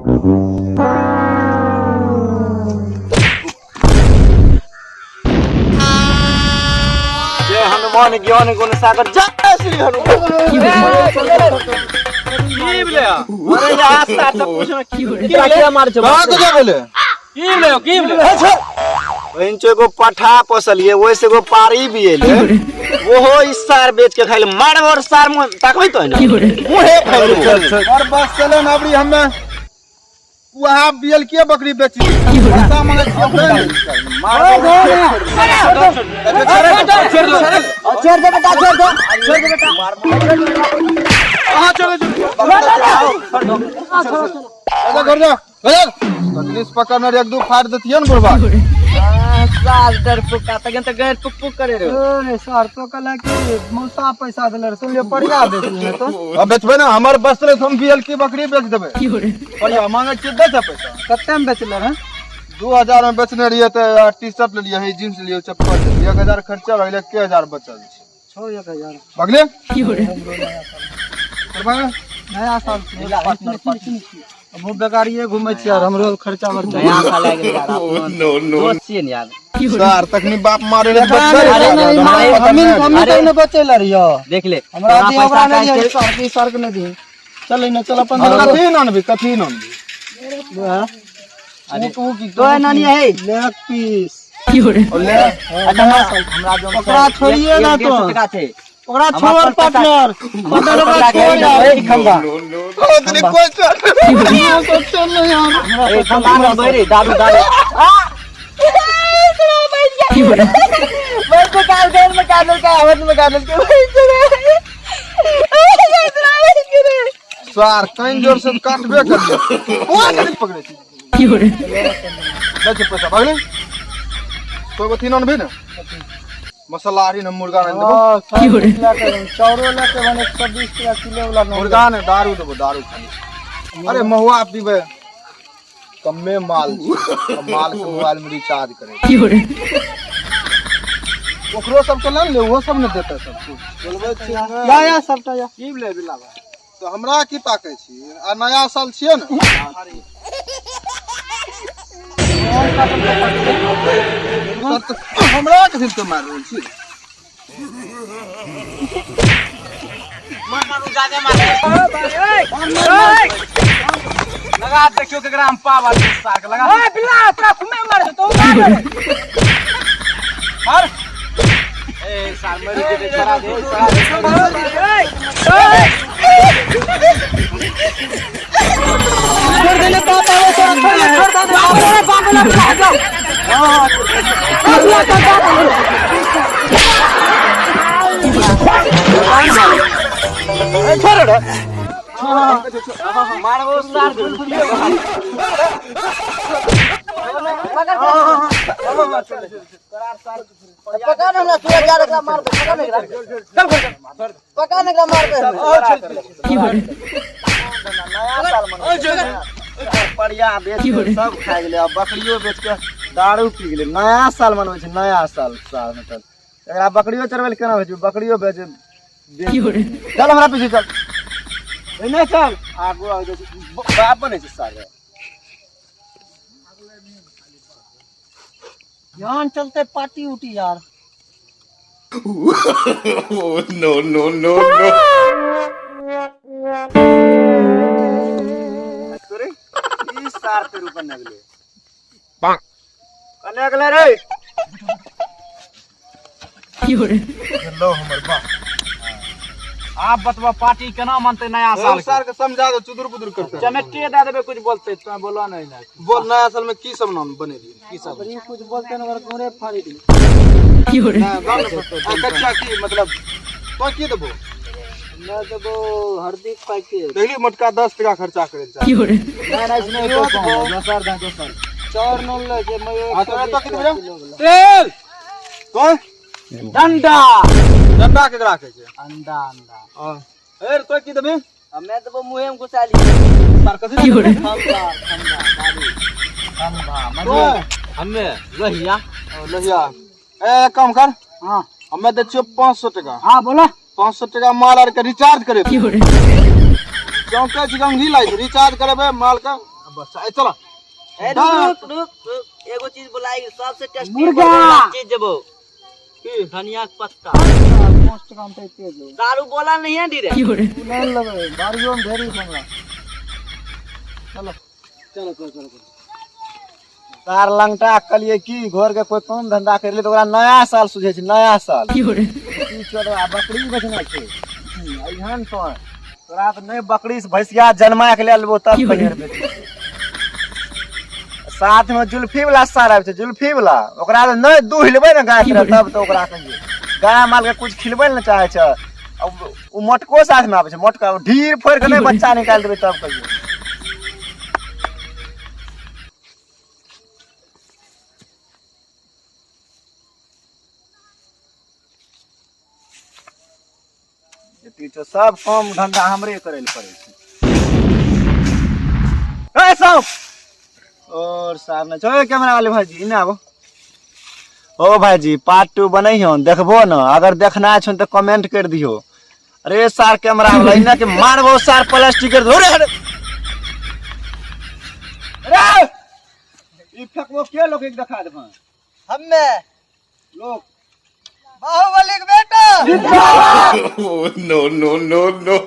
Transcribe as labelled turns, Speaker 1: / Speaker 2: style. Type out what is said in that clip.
Speaker 1: जय हनुमान ज्ञान गुण सागर, जय श्री हनुमान। की भेलै? अरे यार, सार सब पूछना की भेलै?
Speaker 2: मार छौ?
Speaker 3: कहाँ के गेलै?
Speaker 2: की भेलै? की भेलै?
Speaker 1: बहिन चो, एगो पठा पोसलिए, ओहिसे एगो पारी बिएले, ओहो इस सार बेच के खाइले। मार और सार मुंह ताकबै तो ने मुहे फैल।
Speaker 3: और बस चले न, अबरी हमे वहाँ बियल के बकरी बेची, पैसा मांगे छियै तै ने।
Speaker 2: छोड़ दे बेटा, छोड़ दे, छोड़ दे बेटा।
Speaker 3: कहाँ चले? चले घर जा, घर तकलीफ पकड़ने एक दू फाड़ देतियै ने बुढ़बा।
Speaker 2: साल डर पुक्का तखन तऽ गैर पुक पुक करे रे।
Speaker 4: अरे सर, तो कहला कि मौसा पैसा देले रहे, सुनलियो परिया बेच लेने तो।
Speaker 3: अब बेचबै ने, हमर बस रहे हम बियल के बकरी बेच देबै। परिया मांगे छियै, दै छै पैसा।
Speaker 4: कते में बेचले रहे?
Speaker 3: 2000 में बेचने रहियै तऽ टी शर्ट लेलियै है, जींस लेलियै, चप्पल लेलियै, 1000 खर्चा भऽ गेलै, 1000 बचल छै।
Speaker 4: छौ 1000।
Speaker 3: भगले? करबै?
Speaker 4: नया साल छै, हमहूँ बेकारिये घूमै छियै यार, हमरो खर्चा बर्चा।
Speaker 2: नया साल आबि गेल यार, अपनो दोस्त छियै ने यार।
Speaker 3: सर, तखनी बाप मारे रे।
Speaker 4: अरे नहीं, हमी हमी तो ने बचेले रहियो।
Speaker 2: देख ले।
Speaker 4: हमरा
Speaker 2: तोरा
Speaker 4: दी, ओकरा
Speaker 2: पैसा
Speaker 4: नहीं
Speaker 2: काटि
Speaker 4: दियो।
Speaker 2: के-
Speaker 4: सर की सर के नहीं दी, चल ने, चल अपन।
Speaker 3: कथी नानबी? कथी नानबी?
Speaker 2: अरे
Speaker 4: तू की
Speaker 2: तो नानी है।
Speaker 4: लेग पीस।
Speaker 3: ले।
Speaker 2: अच्छा, हमरा जो
Speaker 4: ओकरा छोड़िए ना
Speaker 2: एक डेढ़ सौ
Speaker 4: तो।
Speaker 2: टका छै।
Speaker 4: ओकरा
Speaker 2: हमरा
Speaker 4: छोड़।
Speaker 2: पर पैसा-
Speaker 4: पार्टनर, पार्टनर, ओकरा छोड़ यार।
Speaker 2: ए, खम्बा।
Speaker 3: तनी कोई चल।
Speaker 4: चल ना यार।
Speaker 2: ए, खम्बा में बैरे दारू दारू बैठ के काल गैर में काल के आवाज में काल के
Speaker 3: सर, कहीं जोर से काटबे करिए, कोन कथी पकड़े छी? दै छै पैसा, भगले। कोई अथी नानबी ने, मसाला आरी ने, मुर्गा ने देबो।
Speaker 4: हाँ, सब कुछ लए के, चाउरो लए के भने 120 टका किलो वाला।
Speaker 3: मुर्गा ने, दारू देबो, दारू खाली। अरे महुआ पीबै, कम्मे माल छै। आ माल के मोबाइल में रिचार्ज करे छै। ओकरो सबके लऽ ने ले, ओहो सब ने देतै सब कुछ। बोलबै छियै ने।
Speaker 4: या या, सबटा या।
Speaker 1: की भेलै बिलावा?
Speaker 3: तऽ हमरा की ताकै छी? आ नया साल छियै ने। सर, तऽ हमरा कथी तो मारि रहल छी?
Speaker 1: लगा, देखियो केकरा हम पावर सार के लगा।
Speaker 4: ओए बिल्ला, तोरा घुमे मार तो
Speaker 1: मार। ए सार, मरि जेतै, छोड़ा दे, छोड़ा दे।
Speaker 4: छोड़ देले बाप आवे, छोड़ छोड़ छोड़ दे बाप रे बाप रे, जाओ। हां, चल चल।
Speaker 1: ए, छोड़ रे, मारबो सार।
Speaker 2: पकड़ हमरा सूरज यार, एकरा मार दे, पकड़ एकरा, पकड़ एकरा, मार दे।
Speaker 1: नया साल मनबै, परिया बेच के सब खा गेलै, आ बकरियो बेच के दारू पी गेलै। नया साल मनबै छै, नया साल। साल मतलब एकरा बकरियो चरबै लए केना भेजबै? बकरियो बेच बेच- चल हमरा पीछे चल। ए, नहि चल, आगू आगू जाइ छै, बाप बनै छै साले।
Speaker 4: यहाँ चलते पार्टी उटी यार।
Speaker 5: No, no, no, no.
Speaker 1: तोरे ई सार पे ऊपर न गेलै, कने गेलै रे?
Speaker 3: लो हमर बाप।
Speaker 1: आप बतबा, पार्टी केना मनते नया साल के?
Speaker 3: सार के समझा दो, चुदुर बुदुर करते।
Speaker 1: चमेटे दे देबे, कुछ बोलते तो बोलो नहीं ना।
Speaker 3: बोल, नया साल में की सब नाम बनेलियै?
Speaker 1: की सब?
Speaker 4: ई कुछ बोलते न, ओकर गोरे फाड़ी दी।
Speaker 3: नया गाँव में आ, कच्चा की मतलब तो की देबो?
Speaker 4: मैं देबो हल्दी के पैकेट।
Speaker 3: देखली, मोटका 10 टका खर्चा करे चाहे।
Speaker 1: नहीं नहीं, इसमें तो कम है, दोसर दे, दोसर।
Speaker 4: चाउर नून ले जे मैं।
Speaker 3: हाँ, तो एतऽ की देबै रे?
Speaker 1: तेल।
Speaker 3: तो
Speaker 1: डंडा।
Speaker 3: डंडा केकरा कहै छै?
Speaker 1: अंडा, अंडा।
Speaker 3: हाँ। ए रे, तो की देबी?
Speaker 2: हमे देबो मुँहे में घुसा ली।
Speaker 3: सार कथी देबी?
Speaker 2: खम्बा, खम्बा दारू।
Speaker 1: खंभा।
Speaker 3: तो
Speaker 1: हमे लोहिया।
Speaker 3: ओ, लोहिया। ए, एक काम कर।
Speaker 4: हाँ।
Speaker 3: हमे दै छियौ 500 टका।
Speaker 4: हाँ, बोला।
Speaker 3: 500 टका माल आर के रिचार्ज करे। चौंकै छी गंगी लागि रिचार्ज करेबै माल के बस ए चल।
Speaker 2: ए रुक रुक रुक रुक, एगो चीज बोलाई सबसे टेस्टी
Speaker 4: मुर्गा।
Speaker 2: चीज देबो।
Speaker 3: की?
Speaker 2: धनिया के पत्ता।
Speaker 1: 5 टका में ते जो
Speaker 2: दारू बोला नहीं है धीरे।
Speaker 1: नहीं लेबै, बारियो में ढेरी हमरा।
Speaker 3: चलो चलो चलो चलो।
Speaker 1: तार लंगटा कहलिए की घर के कोई काम धंधा कर ले तो ओकरा नया साल सुझे छै, नया साल की चोदवा बकरी बेचना छै। अइहन तो तोरा तऽ नहि बकरी से भैंसिया जन्मा के ले लेबो तब कहियर बेचबो। साथ में जुल्फी वाला सार आबै छै, जुल्फी वाला, ओकरा तऽ नहि दूह लेबै ने गाय के तब तऽ ओकरा कहियै गाय माल के कुछ खिलबै ने चाहै छै। ओ मोटको साथ में आबै छै, मोटका ढीर फोड़ि के नहि बच्चा निकालि देबै तब कहियै। सब काम धंधा हमरे करे लए पड़ै छै। ए साहब और साहब ने चलो कैमरा वाले भाईजी इने आबो। ओ भाईजी पार्ट 2 बनैहो देखबो न, अगर देखना छै तो कमेंट कर दियो। अरे सार कैमरा वाला इना के मारबो सार प्लास्टिक कर दो। अरे अरे ई फेकबो के लोग एक देखा देबो
Speaker 2: हम्मे
Speaker 1: लोग
Speaker 2: बाहुबली के बेटा।
Speaker 5: No no no no.